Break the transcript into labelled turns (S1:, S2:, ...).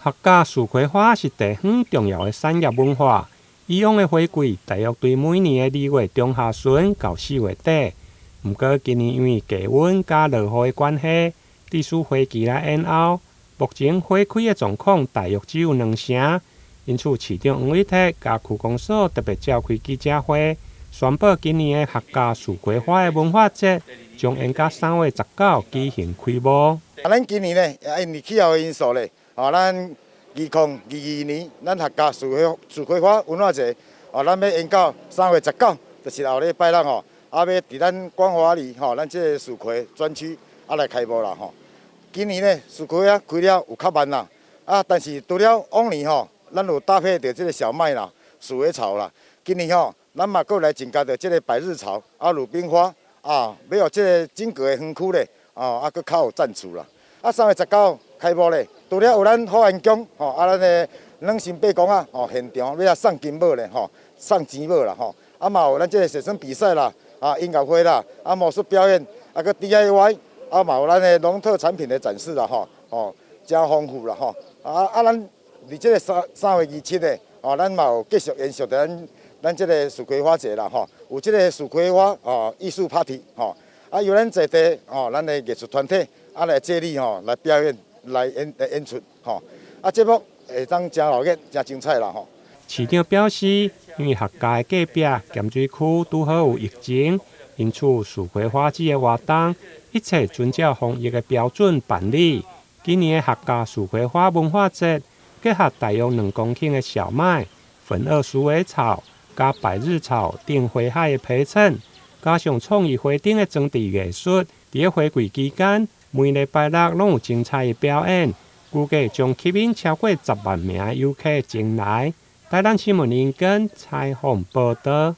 S1: 客家樹葵花是地方重要的產業文化。以往的花季大約佇每年的二月中下旬到四月底。毋過今年因為低溫佮落雨的關係，致使花期來延後。目前花開的狀況大約只有兩成。因此，市長黃偉哲佮區公所特別召開記者會，宣布今年的客家樹葵花的文化節將延到三月十九舉行開幕。
S2: 啊，咱今年呢，因為氣候的因素咧，哦，咱2022年，咱客家樹葵花文化節，哦，咱欲延到三月十九，就是後禮拜六吼，啊，欲佇咱光華里吼，咱這个樹葵專區啊來開幕啦吼。今年呢，樹葵啊開了有較慢啦，啊，但是除了往年吼，咱有搭配著這个小麥啦、鼠尾草啦，今年吼，咱嘛閣來增加著這个百日草、啊魯冰花啊，欲予這个整个的園區咧，哦，啊，閣較有層次啦。啊，三月十九開幕咧，除了有咱福安宮吼，啊，咱的軟身八公仔吼，現場欲來送金寶咧吼，送錢寶啦吼，啊嘛有咱這个學生比賽啦，啊音樂會啦，啊魔術表演，啊閣 DIY，啊嘛有咱的農特產品的展示啦吼，哦，誠豐富啦吼，啊啊咱佇這个三月27的，哦，咱嘛有繼續延續咱這个樹葵花節啦吼，有這个樹葵花哦藝術 party 吼，啊由咱在地吼，咱的藝術團體啊來這裡吼來表演來演出吼，啊節目會當誠熱鬧、誠精彩啦吼。
S1: 市長表示，因為客家的隔壁鹹水區拄好有疫情，因此樹葵花節的活動一切遵照防疫的標準辦理。今年的客家樹葵花文化節結合大約2公頃的小麥、粉萼鼠尾草、佮百日草等花海的陪襯，加上創意花燈的裝置藝術，佇花季期間，每禮拜六攏有精彩的表演，估計將吸引超過10萬名遊客前來。台南新聞林根採訪報導。